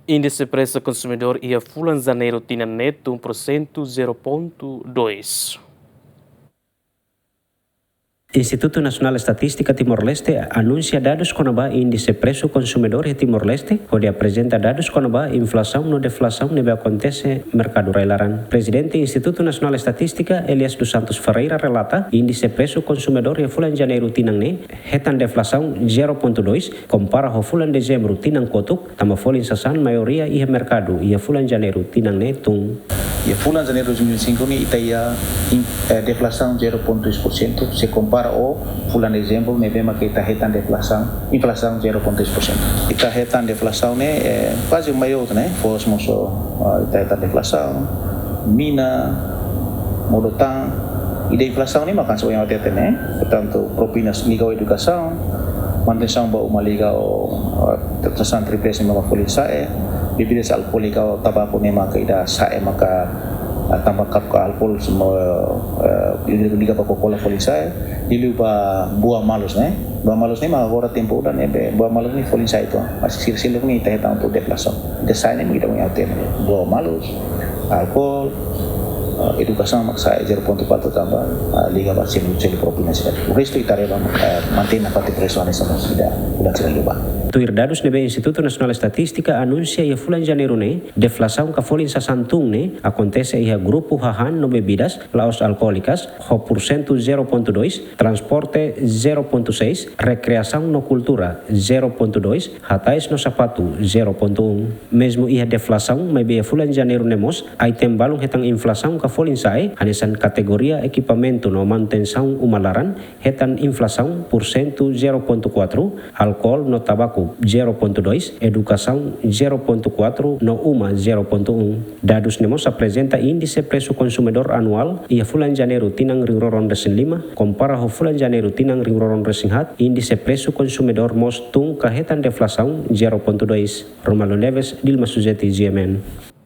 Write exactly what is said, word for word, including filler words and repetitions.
Índise presu konsumidór iha fulan Janeiru tinan ne'e tun porsentu zero pontu dois. Institutu Nasionál Estatístika Timor-Leste anunsia dadus kona-ba índise presu konsumidór iha Timor-Leste, hodi aprezenta dadus kona-ba inflasaun no deflasaun ne'ebé akontese merkadu rai-laran. Prezidente Institutu Nasionál Estatístika, Elias dos Santos Ferreira, relata índise presu konsumidór iha fulan Janeiru tinan ne'e hetan deflasaun zero pontu dois, kompara ho fulan Dezembru tinan kotuk, tanba folin sasán maioria iha merkadu iha fulan Janeiru tinan ne'e tun. Iha fulan Janeiru dois mil e vinte e cinco ne'e ita iha in-, eh, deflasaun zero pontu dois por cento, se kompara ho fulan Dezembru ne'ebé maka ita hetan deflasaun, inflasaun zero pontu dois por cento. Ita hetan deflasaun ne'e, eh, kuaze maior ne'e, fos mós, ah, ita hetan deflasaun, mina, modo tan, ida inflasaun ne'e maka hanesan ohin ha'u hatete ne'e. Portantu, propinas liga ho edukasaun, manutensaun ba uma liga ho, ah, sasán triple S ne'ebé mak folin sa'e, bebidas alkoólika ho tabaku ne'e maka ida sa'e maka, ah, tanba kap ka alkoól semua, eh, liga, liga ba Coca-Cola folin sa'e, liuliu ba buah malus ne'e. Buah malus ne'e maka agora tempu udan ne'ebé buah malus ne'e folin sa'e uitoan. Mas sira seluk ne'e ita hetan atu deflasaun. Ida sa'e ne'e mak ita ohin ha'u hatete ne'e. Buah malus, alkoól, eh, edukasaun mak sa'e zero pontu kuatru tanba, eh, liga ba selu, selu propina sira. O restu ita haree ba, eh, mantein nafatin presu hanesan ida, udan sira liubá. Tuir dadus ne'ebé Institutu Nasionál Estatístika anunsia iha fulan Janeiru ne'e, deflasaun ka folin sasán tun ne'e akontese iha grupu hahán no bebidas, la'ós alkoólikas, ho porsentu zero pontu dois, transporte zero pontu seis, rekreasaun no kultura zero pontu dois, hatais no sapatu zero pontu um. Mezmu iha deflasaun, maibé iha fulan Janeiru ne'e mós, item balun hetan inflasaun ka folin sa'e, hanesan kategoria ekipamentu no manutensaun uma laran, hetan inflasaun porsentu zero pontu kuatru, alkoól no tabaku zero pontu dois, edukasaun zero pontu kuatru no uma zero pontu um. Dadus ne'e mós aprezenta índise presu konsumidór anuál iha fulan Janeiru tinan rihun rua ruanulu-resin-lima, kompara ho fulan Janeiru tinan rihun rua ruanulu-resin-haat, índise presu konsumidór mós tun ka hetan deflasaun zero pontu dois. Romualdo Neves, Dilma Suzeti, G M N.